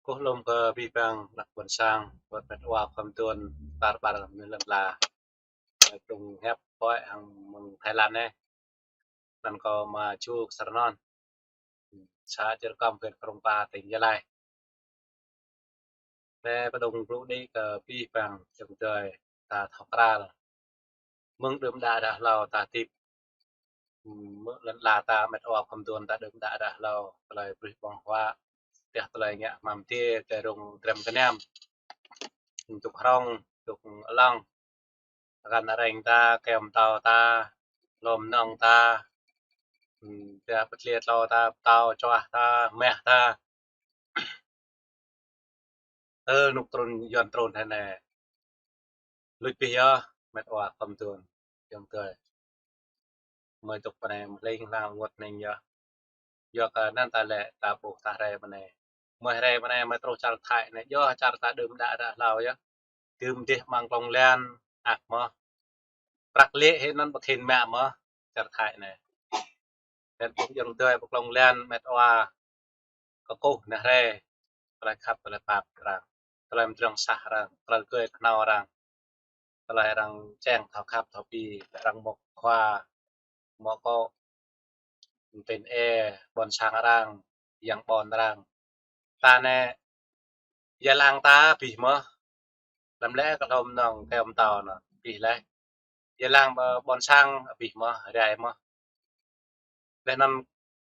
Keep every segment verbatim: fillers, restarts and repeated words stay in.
Kơkuh lom kơ abih bang anak ƀôn sang, wơ̆t met wa khua mơduôn, tar ƀar mơnuih lŏn ala. Tơdang hiăp pơhiăp hăng mơ̆ng Thái Lan anai, anăn kâo Ama Chu Ksar Non, să Čư̆ Rơkăm, huyện Krông Pa, tỉnh Gia Lai. Anai pơđŏng brŭ đĭ kơ abih bang ayŏng adơi ta thâo krăn. Mơ̆ng đưm đă đah hlâo ta hơdip, mơ̆ng lŏn ala ta, met wa khua mơduôn ta đưm đă đah hlâo, tơlơi brơi ƀơ̆ng huă, tơdah tơlơi ngă hmâo mơdê, tơlơi rŭng trem kơnăm, dŏ hrŏng, dŏ alăng, găn areng ta, kơyâo pơtao ta, hlô mơnơ̆ng ta, tơdah pơtlĕ tlâo ta, pơtao čuah ta, mah ta. Ơ, anŭn trŭn, Yuan trŭn hơnai. Luč abih yơh, met wa khua mơduôn, ayŏng adơi. Mơi dŏ pơ anai, mơ̆ng hlĕng hlang rơngot anai yơh. Yua kơ anăn ta lĕ ta ƀuh ta rai pơ anai. Mơi rai pơ anai, mơi truh čar Thái anai, yơh čar ta đưm đă đah hlâo yơh. Tơm dih mơ̆ng klŏng lan, ăk mơ̆. Prăk lĕ hĭ anăn ƀu khĭn mă mơ̆, čar Thái anai. Anŭn ƀuh ayŏng adơi ƀơi klŏng lan, met wa, kơkuh neh rai, tơlơi khăp tơlơi pap arăng, tơlơi mơdrŏng sah arăng, tơlơi gơi kơnâo arăng, tơlơi arăng čeng thâo khăp thâo pĭ, arăng mŏk khua, mŏk akŏ, mơ̆ng tơngan ƀôn sang arăng, yang ƀôn arăng. Ta anai, yơh lăng ta abih mơ̆, lăm lĕ kơ hlô mơnơ̆ng kơyâo pơtao anŭn abih laih. Yơh lăng ƀôn sang abih mơ̆, rai mơ̆. Laih anŭn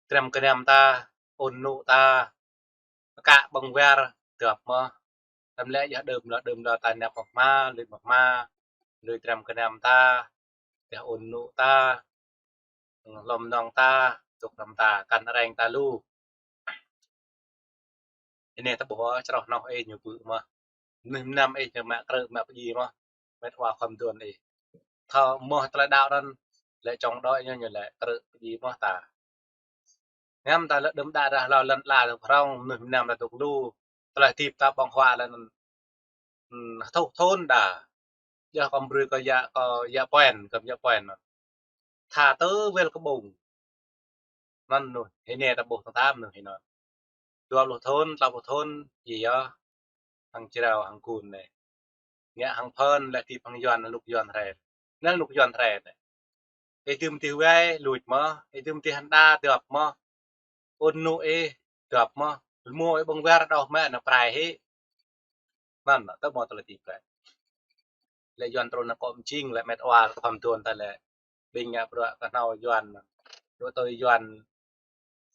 trem kơnăm ta, ôn nŭ ta, kơ ƀơ̆ng war, dŏp mơ̆. Lăm lĕ yơh đưm lŏ, đưm lŏ ta năp mơ̆ hma, lui mơ̆ hma, lui trem kơnăm ta, yơh ôn nŭ ta, hlô mơnơ̆ng ta, dŏ hrŏm ta, găn areng ta lu. Anai ta ƀuh čroh noh ih ñu pơ̆ mơ̆. Mơnuih mơnam ih ñu mă krư̆ mă pơdjai mơ̆. Met wa khua mơduôn ih. Thâo mơ̆ tơlơi đaŏ anŭn lĕ čŏng đôč ñu, ñu lĕ krư̆ pơdjai mơ̆ ta. Ngăm ta lĕ đưm đă đah hlâo lŏn ala dŏ hrŏng, mơnuih mơnam ta dŏ lu. Tơlơi hơdip ta ƀơ̆ng huă lĕ anŭn, ơ, hơtuh thŭn đa. Yơh kơ brơi kơ yă, kơ yă puen, kơ yă puen. Tha tơ wơl kơ ƀơ̆ng. Anŭn mơnuih, hơnai ta ƀuh tơtăm mơnuih hơnai. Dua pluh thŭn, tlâo pluh thŭn, yơh, hăng jrao, hăng gun anai. Ngă hăng phơn, lĕ hơdip hăng Yuan, anŭn Yuan rai. Anŭn Yuan rai anai. Ih dưm dih wai, luč mơ̆, ih dưm dih hơnda, dŏp mơ̆. Ôn nŭ ih, dŏp mơ̆. Lmô ih ƀơ̆ng war đôč mă anŭn prai hĭ. Anŭn, tơ mơ̆ tơlơi hơdip rai. Lĕ Yuan trŭn anŭn kơ mơjing, lĕ met wa khua mơduôn ta lĕ. Ƀing ngă bruă kơnâo Yuan. Dŏ tui Yuan.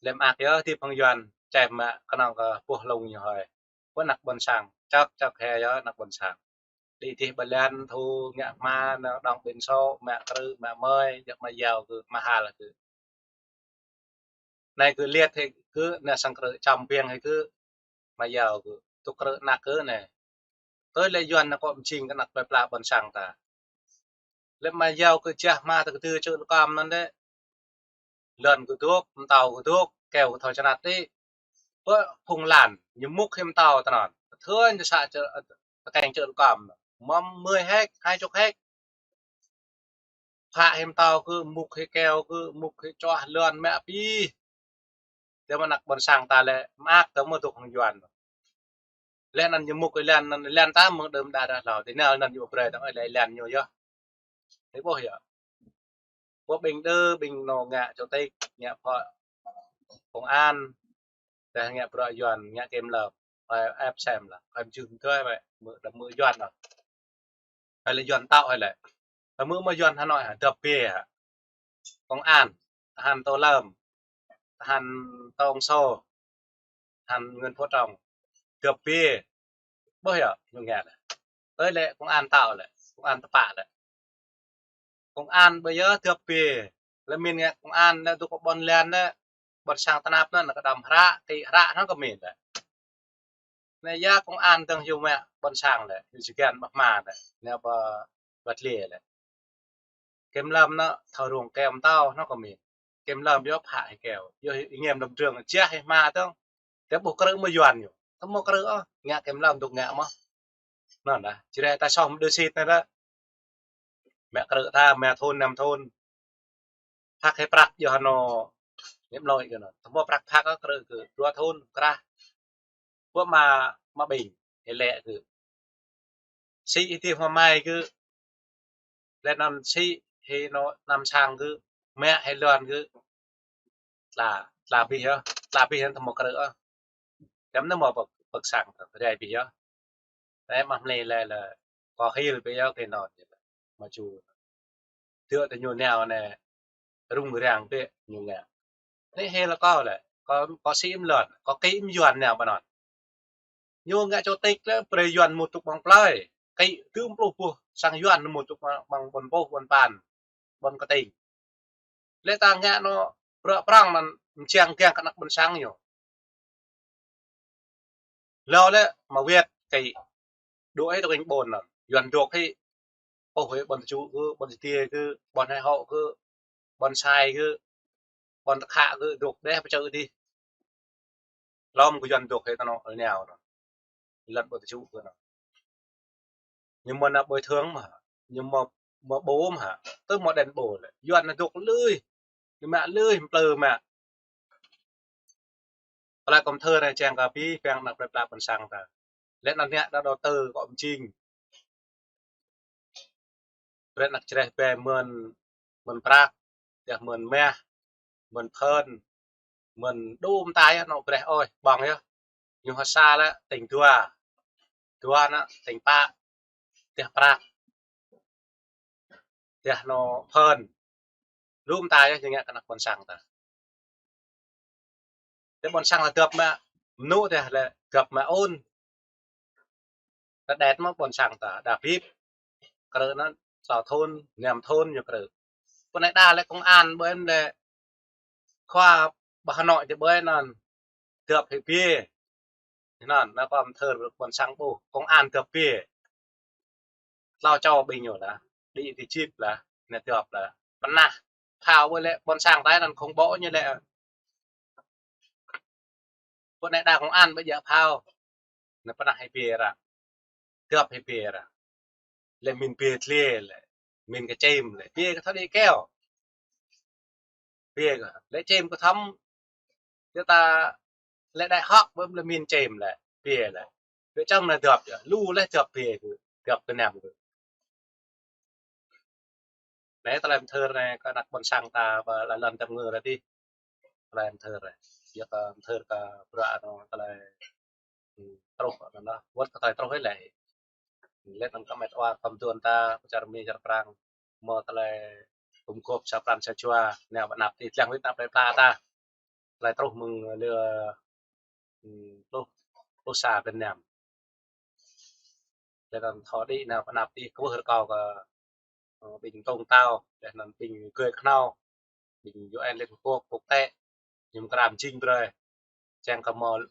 Lĕ mơak yơh hơdip hăng Yuan. Čem mă kơnơ̆ng kơ puh lông ñu hơi. Pơ anak ƀôn sang. Čŏk, čŏk hĕ yơh anak ƀôn sang. Đĭ dih ƀơi lŏn thu ngă hma, anŭn đŏng ƀing sô, mă krư̆, mă mơi, jak mă yao kơ, mă hal kơ. Anai kơ liet hĭ kơ, anai sang krư̆ čăm piêng hĭ kơ, mă yao kơ, tŭ krư̆ anak kơ anai. Tui lĕ Yuan anŭn kơ mơjing kơ anak plơi pla ƀôn sang ta. Lĕ mă yao kơ jah hma ta kơdư čư̆ lơkăm anŭn đĕ. Lŏn kơ dŏ, pơtao kơ dŏ, keo kơ thâo čơnat đĭ. Pơ phung lan, ñu mŭk hĭ pơtao tơ anŭn. Thưn ñu să čư̆, tơkeng čư̆ lơkăm. Mơ̆m mười héc, hai chục héc. Phă hĭ pơtao kơ, mŭk hĭ keo kơ, mŭk hĭ čuah lŏn mă pĭ. Tơ mơ̆ anak ƀôn sang ta lĕ mơak tơ mơ̆ dŏ hăng Yuan. Lĕ anŭn ñu mŭk ih lan, anŭn ih lan ta mơ̆ng đưm đă đah hlâo. Tơl anŭn ñu brơi tơ̆ng ih lĕ ih lan ñu yơh. Ih ƀuh yơh. Ƀuh ƀing đơ, ƀing anŭn ngă chủ tịch, ngă phó công an, tơdah ngă bruă Yuan, ngă kiểm lâm, ơi ĕp sem lah, ơi mơjưh mơdơi wơ̆t, mơ̆ đăm mơ̆ Yuan lah. Hơi lĕ Yuan tŏ hơi lĕ. Hơi mơ̆ mơ̆ Yuan Hà Nội hă, dŏp bia hă. Công an, tơhan tô lâm, tơhan tông sô, tơhan Nguyễn Phú Trọng, dŏp bia. Ƀuh yơh, ñu ngă lĕ. Hơi lĕ công an tŏ lĕ, công an tơpă lĕ. Công an ƀơi yơh dŏp bia. Lĕ min ngă công an lĕ dŏ kơ ƀôn lan lĕ, ƀôn sang tơnap anŭn, kơđăm hră, kĭ hră anŭn kơ min lĕ. Anai yơh công an dơ̆ng hyu mă ƀôn sang lĕ, hyu čơgăn ƀă hma lĕ, anai ƀă, ƀă tli lĕ. Kiểm lâm anŭn thâo rông keo pơtao anŭn kơ min. Kiểm lâm yơh phă hĭ keo. Yơh ih ngem đăm drơ̆ng, jah hĭ hma dơ̆ng. Tơ ƀuh krư̆ mơ̆ Yuan ñu. Tơ mơ̆ krư̆ ôh, ngă kiểm lâm dŏ ngă mơ̆. Anŭn đah, či rai ta soh mơ̆ đơ sit anai đah. Mă krư̆ ta, mă thŭn, năm thŭn. Phak hĭ prăk yơh anŭn. Ñĕp lôi kơ anŭn. Tơ mơ̆ prăk phak ôh, krư̆ kơ dua thŭn, krah. Pơ mă, mă ƀing, ih lĕ kơ. Sĭ ih tih mă mai kơ. Lĕ anŭn sĭ hĭ anŏ anăm sang kơ. Mă hĭ lŏn kơ. Tla, tla pih yơh, tla pih yơh tơmŏ krư̆ yơh. Čăm anŭn mă pơk, pơk sang tơ, rai pih yơh. Tơdah mă mlei lĕ lĕ, kơ hil pih yơh kơ anŭn. Mă ču. Tơdah tơ ñu nao anai, rŭng răng pih ñu ngă. Anai hĭ lĕ kơ lĕ, kơ, kơ sĭ mă lŏn, kơ kĭ mă yuan nao ƀơi anŭn. Ñu ngă čô tĕk lĕ, brơi yuan mŭt tŭk ƀơ̆ng plơi. Kĭ tơm pluh boh sang yuan mŭt tŭk ƀơ̆ng, ƀơ̆ng ƀôn boh, ƀôn pan, ƀôn kơting. Lĕ ta ngă anŏ prŏ prăng anŭn mơčang kiăng kơ anăk ƀôn sang ñu. Lâo lĕ mă wĕt kĭ. Dŏ hĭ tơkeng ƀôn anŭn. Yuan dŏ hĭ. Ôh, hĭ ƀôn tơčŭ kơ, ƀôn tơtiê kơ, ƀôn hai hŏ kơ, ƀôn sai kơ, ƀôn tơkhă kơ, dŏ đeh pơčơ̆ dih. Lŏm kơ yuan dŏ hĭ tơnŏ ơi nao anŭn. Lăt ƀôn tơčŭ kơ anŭn. Ñu mơ̆n ană bồi thường mă. Ñu mă, mă ƀô mă. Tơ mă đen ƀô lĕ. Yuan anŭn dŏ lui. Ñu mă lui, mplư mă. Pơlai kơ mơthơ anai čang kơ pih, păng anăk plơi pla ƀôn sang ta. Lĕ anŭn ngă đa đô tơ kơ mơčing. Brơi anăk čreh ƀe mơ̆n, mơ̆n prăk, yơh mơ̆n mah, mơ̆n phơn, mơ̆n đŭm tai yơh, anŏ brơi ôh, ƀơ̆ng yơh. Ñu hơsa lĕ, tĭng dua. Dua anŭn, tĭng pă. Tơdah prăk. Tơdah anŏ phơn. Đŭm tai yơh, ñu ngă kơ anăk ƀôn sang ta. Tơ ƀôn sang lĕ dŏp mă, mơnŭ tơdah lĕ dŏp mă ôn. Tơ đet mă ƀôn sang ta, đa bip. Krư̆ anŭn, sa thŭn, năm thŭn ñu krư̆. Pơ anai đa lĕ công an ƀơi anŭn lĕ khua ƀă Hà Nội tơ ƀơi anŭn. Dŏp hĭ pia. Anŭn, anai kơ mơthơ ƀôn sang ƀuh, công an dŏp pia. Tlâo čô ƀing ñu lah, đĭ ti jip lah, anai dŏp lah. Pơnah, phao ƀơi lĕ, ƀôn sang ta anŭn không ƀô̆ ñu lĕ. Pơ anai đa công an ƀơi djă phao. Anai pơnah hĭ pia ră. Dŏp hĭ pia ră. Lĕ min pia tliê lĕ. Min kơ čem lĕ. Pia kơ thâo đĭ keo. Pia kơ. Lĕ čem kơ thăm. Yua ta lĕ đại học ƀơi lĕ min čem lĕ. Pia lĕ. Pia čăm anai dŏp yơh. Lu lĕ dŏp pia kơ. Dŏp kơ năm kơ. Anai tơlơi mơthơ anai kơ anăk ƀôn sang ta ƀơi lĕ lŏn tơm ngơ ră tih. Tơlơi mơthơ anai. Yua kơ mơthơ kơ bruă anŭn tơlơi, ư, truh anŭn. Wơ̆t kơ tơlơi truh hĭ lĕ. Lĕ anŭn kơ met wa khŏm tuan ta, pơ čar Mi čar Prang. Mơ̆ tơlơi gum gôp sa pran sa jua, nao pơ anăp tih lăng wĭt anăp plơi pla ta. Tơlơi truh mơ̆ng lơ, ư, pluh, pluh sa blan năm. Lĕ anŭn thâo đĭ nao pơ anăp tih kwưh rơkâo kơ, ơ, ƀing tông tao, lĕ anŭn ƀing gơi kơhnâo, ƀing U N Liên Hợp Quốc, quốc tế, ñu mơkra mơjing brơi. Čang kơ mơ̆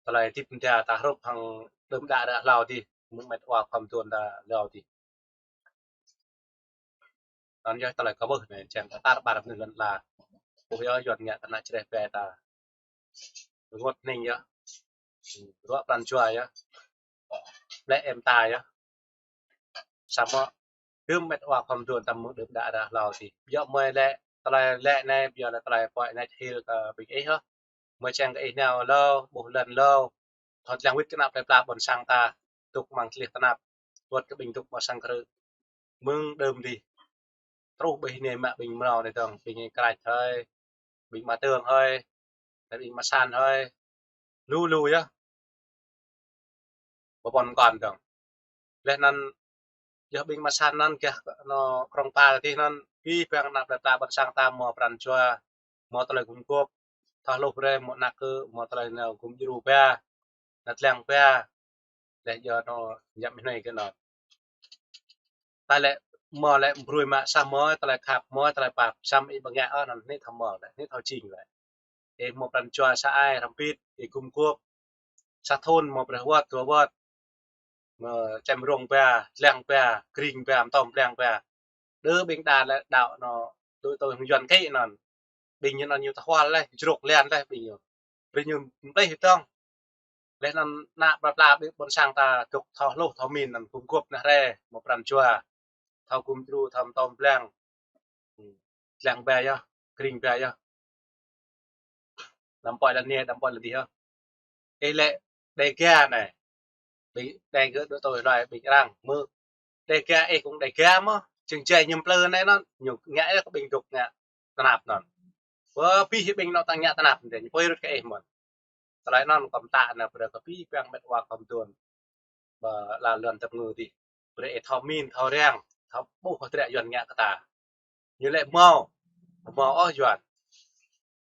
tơlơi tip mơda ta hrup hăng đưm đă ră hlâo dih, mơ̆ng met wa khŏm tuan ta hlâo dih. Anŭn yơh tơlơi kơ ƀuh anai, čang kơ tar ƀar mơnuih lŏn ala. Ƀuh yơh Yuan ngă kơ anăk čreh ƀe ta. Rơngot hning yơh. Ruă pran jua yơh. Lĕ em ta yơh. Samơ̆ đưm met wa khŏm tuan ta mơ̆ng đưm đă ră hlâo dih. Biă mơi lĕ, tơlơi lĕ anai, biă lĕ tơlơi pơhiăp anai hil kơ ƀing ih yơh. Mơi čang kơ ih nao hlâo, ƀuh lŏn hlâo. Thâo lăng wĭt kơ anăp plơi pla ƀôn sang ta. Dŏ amăng tơlih tơnap. Wơ̆t kơ ƀing dŏ amăng sang krư̆. Mơ̆ng đưm dih. Truh ƀơi anai mă ƀing mrâo anai dơ̆ng, ƀing krač hơi, ƀing mă tơng hơi, ƀing mă san hơi, lu lu yơh. Ƀơi ƀôn kon dơ̆ng. Leh anŭn, yơh ƀing mă san anŭn gah anŏ Krông Pa tih anŭn, pih păng anăp plơi pla ƀôn sang ta mơ̆ pran jua, mơ̆ tơlơi gum gôp, thâo hluh brơi, mơ̆ anăk kơ, mơ̆ tơlơi nao gum djru ba, nao lăng ba, leh yơh anŏ ñăp mơ̆ng anai kơ anŭn. Ta lĕ mơ̆ lĕ brơi mă sa mơ̆, tơlơi khăp mơ̆, tơlơi pap, samơ̆ ih ƀu ngă ôh anŭn, anai thâo mơ̆ lĕ, anai thâo jing lĕ. Ih mơ̆ pran jua sa ai hrŏm hơbĭt, ih gum gôp, sa thŭn mơ̆ brơi wơ̆t, dua wơ̆t, mơ̆ čem rông ba, lăng ba, kring ba, mơtŏm lăng ba. Đơ ƀing đa lĕ đaŏ anŏ, tui tui hăng Yuan kĭ anŭn. Ƀing ñu anŭn ñu tơhual leh, jrôk lian leh ƀing ñu. Brơi ñu mplih dơ̆ng. Leh anŭn anăp plơi pla ƀing ƀôn sang ta dŏ thâo hluh thâo min anŭn gum gôp neh re, mơ̆ pran jua. Thâo gum djru, thâo mơtŏm lăng. Lăng ba yơh, kring ba yơh. Đăm pơ̆i lăn anai, đăm pơ̆i lăn dih yơh. Ih lĕ Đêga anai. Ƀing Đêga đuaĭ tui hloi ƀing arăng. Mơ̆ Đêga ih kông Đêga mơ̆. Jing jai ñu plư anai anŭn. Ñu ngă ih kơ ƀing dŏ ngă tơnap anŭn. Pơ abih ƀing anŏ tơnap anŭn dih. Ñu pơhiăp kơ ih mơ̆n. Tơlơi anŭn kâo pơtă anai brơi kơ abih bang met wa kâo mơdôn. Ƀơi lŏn tơpơngư dih. Brơi ih thâo mĭn, thâo răng, thâo ƀuh hơdră Yuan ngă kơ ta. Ñu lĕ hmâo, hmâo ôh Yuan.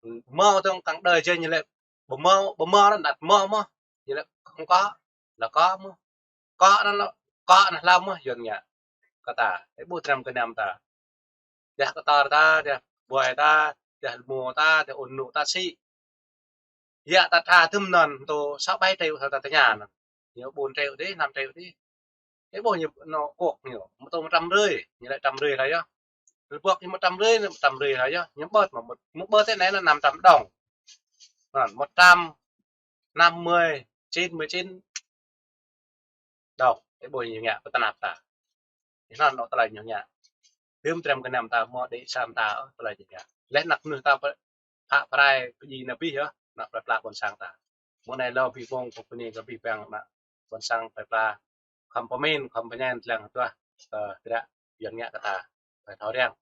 Hmâo tơ̆ng kăng đơi jai ñu lĕ ƀu hmâo, ƀu hmâo anŭn đăt hmâo mơ̆. Ñu lĕ kông kơ, lĕ kơ mơ̆. Kơ anŭn lĕ, kơ anŭn hlâo mơ̆ Yuan ngă kơ ta. Ih ƀuh tram kơ năm ta. Dah kơtor ta, dah ƀuai ta, dah rơmô ta, dah ôn nŭ ta sĭ. Yă ta tha tơm anŭn tơ sa ƀai triệu sa ta tơña anŭn. Ñu bốn triệu dih, năm triệu dih. Ih ƀuh ñu anŏ kŏk ñu, mơ̆ tơ một trăm rưỡi, ñu lĕ trăm rưỡi hlơi yơh. Rơbuăk ñu một trăm rưỡi, một trăm rưỡi hlơi yơh. Ñu ƀơ̆t mơ̆, mơ̆ ƀơ̆t tơ anai anŭn năm trăm đồng. Anŭn, một trăm năm mươi, chín mươi chín đồng. Ih ƀuh ñu ngă pơtơnap ta. Ih anŭn anŏ tơlơi ñu ngă. Tơm tram kơ năm ta hmâo đĭ sa mơta ôh tơlơi ñu ngă. Lĕ anăk mơnuih ta pơ-, pă prai pơjing anai abih yơh, anăk plơi pla ƀôn sang ta. Mơ̆ng anai lơ abih bang kâo bơni kơ abih bang anăk ƀôn sang plơi pla. Khŏm pơmĭn, khŏm pơñen lăng tuah, ơ, hơdră Yuan ngă kơ ta. Ƀơi thâo răng.